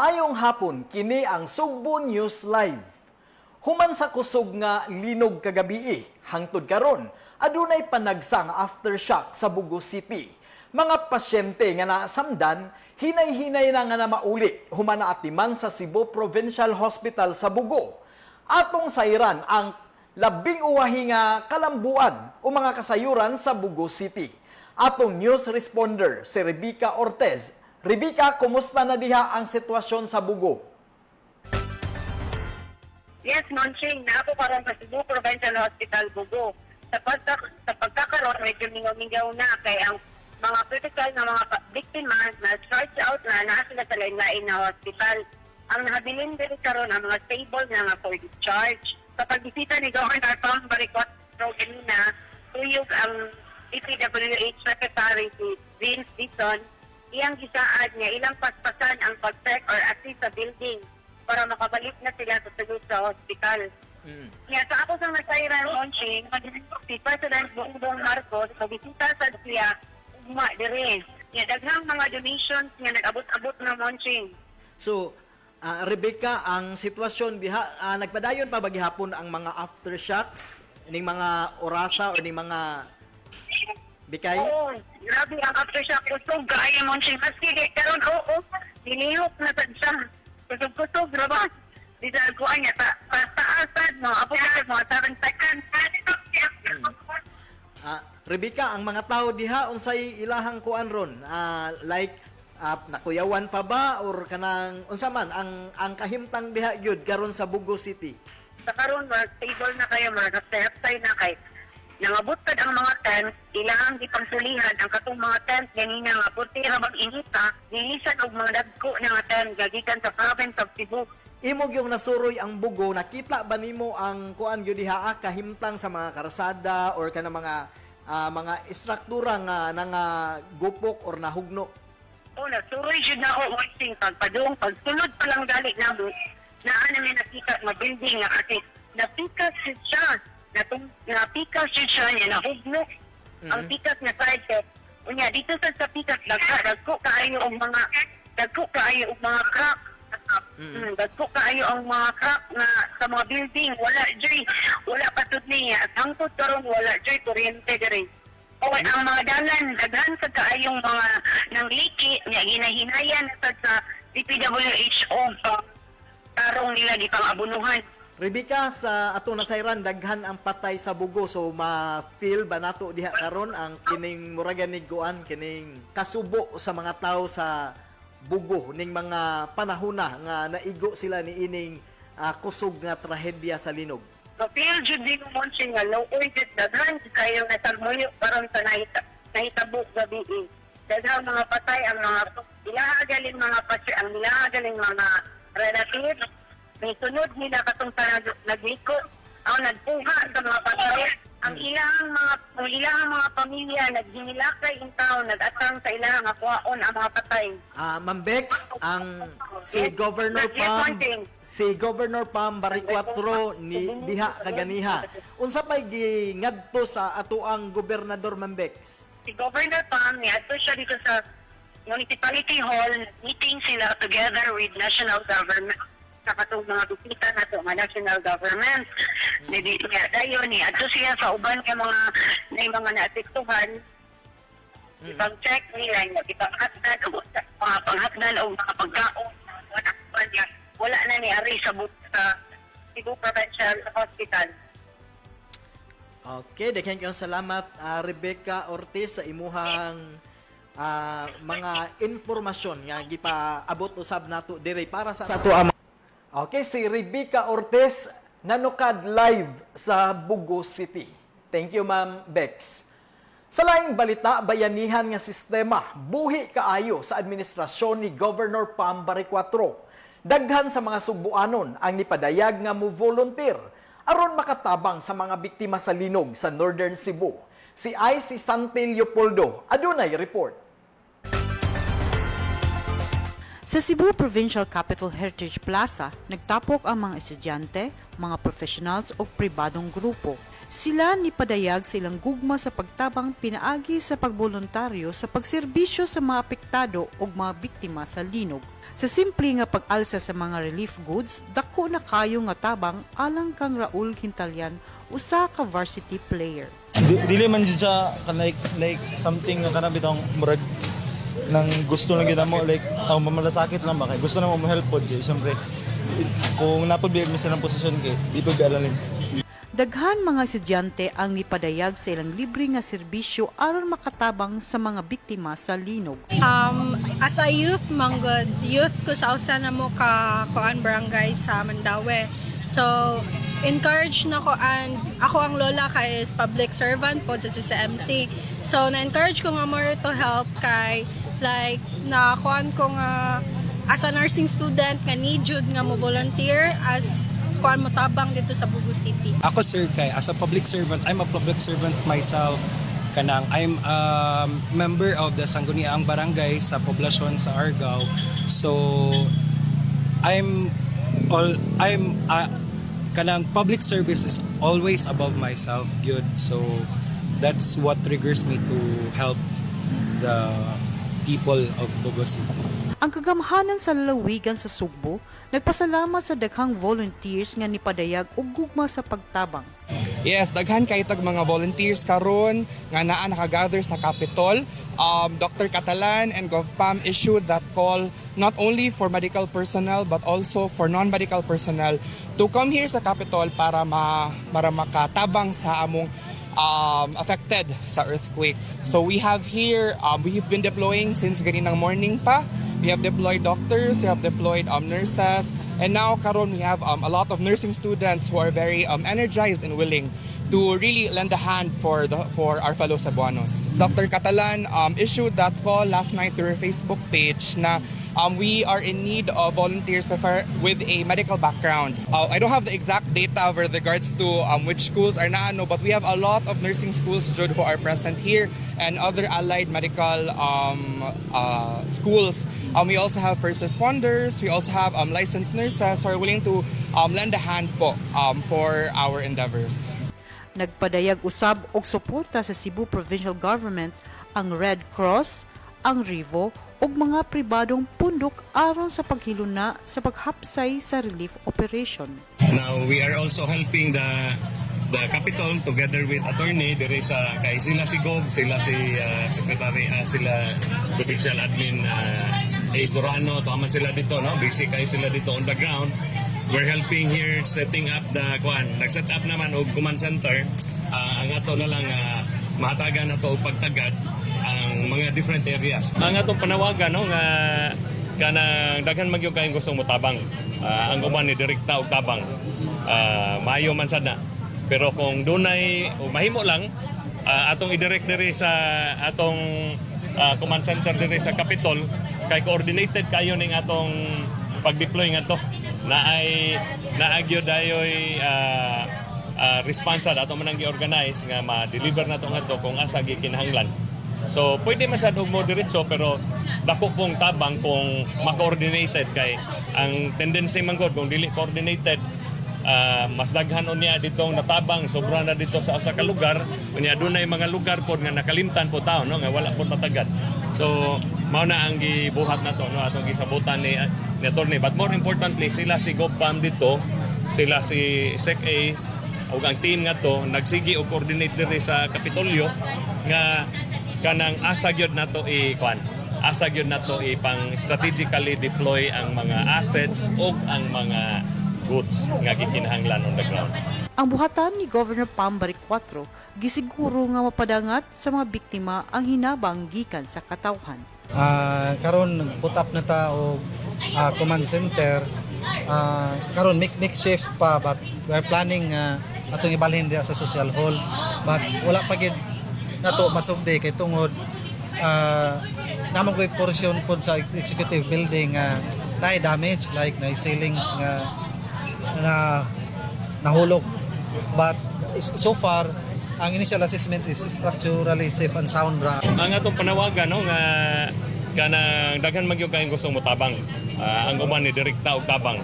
Maayong hapon, kini ang Sugbo News Live. Human sa kusog nga linog kagabii, hangtod karon, adunay panagsa nga aftershock sa Bogo City. Mga pasyente nga nasamdan, hinay-hinay na nga na mauli human naatiman sa Cebu Provincial Hospital sa Bogo. Atong sayran ang labing uwahi nga kalambuan o mga kasayuran sa Bogo City. Atong news responder si Rebecca Ortez. Rebecca, kumusta na diha ang sitwasyon sa Bogo? Yes, Monching, naa ko karon sa Cebu Provincial Hospital, Bogo. Sa pagkakaroon, medyo mingaw-mingaw na kay ang mga critical na mga biktima na charge out na naa sila sa lain-lain na hospital. Ang nahabilin diri karon ang mga stable na nga for discharge. Sa pagbisita ni Governor Pam Baricuatro ganina, tuyog ang DPWH Secretary si Vince Dizon, iyang gisaad niya ilang paspasan ang pag-check or assist sa building para makabalik na sila sa sulod sa hospital. Niya sa ako sa nasayran, Monching, si President Bongbong Marcos mobisita sa siya ugma dire. Niya daghang mga donations nga nag-abot-abot na, Monching. So, Rebecca, ang sitwasyon diha, nagpadayon pa ba gihapon ang mga aftershocks ning mga orasa o ning mga bikay? Oo, grabe ang aftershock, kusog kaayo, Monching. Maski kay karon, oo, nilihok na sad siya. Kusog-kusog ra ba? Di sa kuan niya ta ta taasad no, abot na mga 7 seconds. Rebecca, ang mga tao diha unsay ilahang kuan ron? Like nakuyawan pa ba or kanang unsa man ang kahimtang diha gyud karon sa Bogo City? Sa karon mga stable na kayo, mga haptay na kay nangabot kad ang mga tent, ilang gipangsulihan ang katong mga tent ganina nga puti ra bang inita, nilisan og mga dagko na nga tent gagikan sa province of Cebu. Imo gyung nasuroy ang Bogo, nakita ba nimo ang kuan gyud diha, kahimtang sa mga karsada or kanang mga istruktura nga nanga gupok or nahugno? O, nasuroy jud na ako, Monching, pagpadung, pagsulod pa lang dali na mo, naa na may nakita nga building nga kasi napikas jud siya. Napikas jud siya niya, nahugno. Ang pikas nga side ko. Unya, dito sa pikas, dagko kaayo og mga crack. Dagko kaayo ang mga crack nga sa mga building. Wala joy, wala patud niya. At hangtod karon wala joy kuryente diri. O ang mga dalan, daghan sa kaayong mga nang liki nga ginahinayan sa DPWH o tarong nila gipang abunuhan. Rebecca, sa ato nasayran daghan ang patay sa Bogo, so ma-feel ba nato diha karon ang kining murag ni kuan kining kasubo sa mga tao sa Bogo ning mga panahona nga naigo sila ni ining kusog nga trahedya sa linog? Ma-feel jud din mo nga looy jud, daghan kayo nasagmuyo karon sa nahitabo gabi. Daghang mga patay, ang mga ilaha galing mga patay, ang ilaha galing mga relatives. May sunod nila katong sa nagliko, ang nagpuha sa mga patay. Ang ilang mga pamilya naghinilakay in town, nag-atang sa ilang nga kuhaon ang mga patay. Ma'am Bex, ang si Yes. Governor Yes, Pam Martin. si Governor Pam Baricuatro ni diha kaganiha. Unsa pay gingadto sa atoang gobernador, Ma'am Bex? Si Governor Pam, niadto siya dito sa Municipality Hall, meeting sila together with national government sa katong mga bisita nato nga national government. Ni niya dayon ni adto siya sa uban nga mga na mga naapektuhan. Ipang-check nila niya, ipanghatdan og mga panghatdan og mga pagkaon. Wala pa niya. Wala na ni ari sa Cebu Provincial Hospital. Okay, daghan kayong salamat, Rebecca Ortiz, sa imuhang mga impormasyon nga gipaabot usab nato diri para sa ato ang. Okay, si Rebecca Ortiz nanukad live sa Bogo City. Thank you, Ma'am Bex. Sa laing balita, bayanihan nga sistema, buhi kaayo sa administrasyon ni Governor Pam Baricuatro. Daghan sa mga Sugbuanon ang nipadayag nga mo volunteer aron makatabang sa mga biktima sa linog sa Northern Cebu. Si IC Santi Leopoldo adunay report. Sa Cebu Provincial Capital Heritage Plaza, nagtapok ang mga estudyante, mga professionals o pribadong grupo. Sila ni padayag sa ilang gugma sa pagtabang pinaagi sa pagboluntaryo sa pagserbisyo sa mga apektado ug mga biktima sa linog. Sa simple nga pag-alsa sa mga relief goods, dako na kayo nga tabang alang kang Raul Quintalian, usa ka varsity player. Dili man jud siya like something nga kanang bitong murag nang gusto lang gyud mo, like ang mamalasakit lang ba kay gusto na mo help pod kay syempre kung napod biya mi sa nang posisyon kay di pod biya. Daghan mga estudyante ang nipadayag sa ilang libre nga serbisyo aron makatabang sa mga biktima sa linog. As a youth manggod, youth ko sa usa na mo ka kuan barangay sa Mandaue. So, encourage na ko and ako ang lola kay is public servant po sa CCMC. So, na-encourage ko nga more to help kay like na kuan ko nga as a nursing student nga need jud nga mo volunteer as kuan mo tabang dito sa Bugo City. Ako, sir, kay as a public servant, I'm a public servant myself. Kanang I'm a member of the Sangguniang Barangay sa poblasyon sa Argao. So I'm kanang public service is always above myself good. So that's what triggers me to help the people of Bogo City. Ang kagamhanan sa lalawigan sa Sugbo nagpasalamat sa daghang volunteers nga nipadayag og gugma sa pagtabang. Yes, daghan kay tag mga volunteers karon nga naa nakagather sa Capitol. Dr. Catalan and GovPam issued that call not only for medical personnel but also for non-medical personnel to come here sa Capitol para makatabang sa among affected sa earthquake. So we have here, we have been deploying since ganinang morning pa. We have deployed doctors, we have deployed nurses, and now karon we have a lot of nursing students who are very energized and willing to really lend a hand for our fellow Cebuanos. Dr. Catalan issued that call last night through her Facebook page na we are in need of volunteers prefer with a medical background. I don't have the exact data with regards to which schools are na ano, but we have a lot of nursing schools jud who are present here and other allied medical schools. We also have first responders, we also have licensed nurses who are willing to lend a hand po for our endeavors. Nagpadayag usab og suporta sa Cebu Provincial Government ang Red Cross, ang Rivo ug mga pribadong pundok aron sa paghiluna sa paghapsay sa relief operation. Now we are also helping the Capitol together with attorney dire sa kay sila si Gov, sila si secretary, sila provincial admin Ace Durano, tuaman sila dito, no? Busy kayo sila dito on the ground. We're helping here setting up the kuan. Nag-set up naman og command center. Ang ato na lang mahatagan na to og pagtagad ang mga different areas. Ang atong panawagan, no, nga kanang daghan man gyud kayong gustong motabang. Ang uban ni direkta og tabang. Maayo man sad na. Pero kung dunay o mahimo lang atong i-direct diri sa atong command center diri sa Capitol kay coordinated kayo ning atong pag-deploy ngadto na ay naagyo dayoy response ato man ang gi-organize nga ma-deliver nato ngadto kung asa gikinahanglan. So pwede man sad og mo diretso pero dako pong tabang kung ma-coordinated kay ang tendency man gud kung dili coordinated, mas daghan unya ditong natabang sobra na dito sa usa ka lugar, unya dunay mga lugar pod nga nakalimtan po tao, no, nga wala pod matagad. So mao na ang gibuhat nato, no, atong gisabutan ni attorney, but more importantly sila si GovPam dito, sila si Sec Ace ug ang team nga to nagsigi og coordinate diri sa Kapitolyo nga kanang asa gyud nato i kuan, asa gyud nato ipang strategically deploy ang mga assets ug ang mga goods nga gikinahanglan on the ground. Ang buhatan ni Governor Pam Baricuatro gisiguro nga mapadangat sa mga biktima ang hinabang gikan sa katawhan. Karon put up na ta og command center. Karon makeshift pa, but we are planning atong ibalhin diha sa social hall, but wala pa gid nato masugdi kay tungod namang koy portion pod sa executive building nga naay damage, like naay ceilings nga na nahulog, but so far ang initial assessment is structurally safe and sound ra. Ang atong panawagan, no, nga kanang daghan man gyud kayong gustong motabang. Ang uban ni direkta og tabang.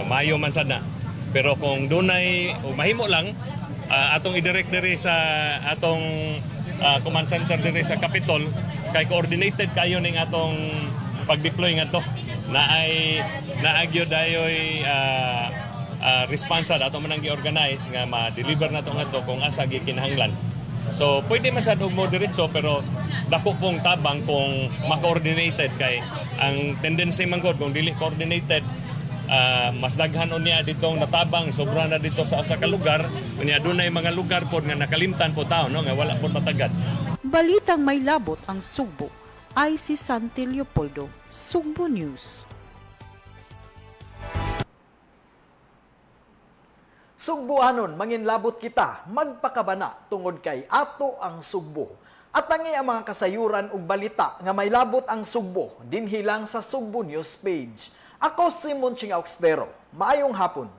Maayo man sad na. Pero kung dunay o mahimo lang Atong i-direct diri sa atong command center diri sa Capitol kay coordinated kayo ning atong pag-deploy ngadto na ay naagyo dayoy response ato man ang gi-organize nga ma-deliver nato ngadto kung asa gikinahanglan. So pwede man sad og mo diretso, pero dako pong tabang kung ma-coordinated kay ang tendency man gud kung dili coordinated, mas daghan unya ditong natabang, sobra na dito sa usa ka lugar, unya dunay mga lugar pod nga nakalimtan po tao, no, nga wala pod matagad. Balitang may labot ang Sugbo ay si Santi Leopoldo, Sugbo News. Sugbuanon, manginlabot kita, magpakabana tungod kay ato ang Sugbo. At tangi ang mga kasayuran ug balita nga may labot ang Sugbo, dinhi lang sa Sugbo News page. Ako si Monching Auxtero. Maayong hapon.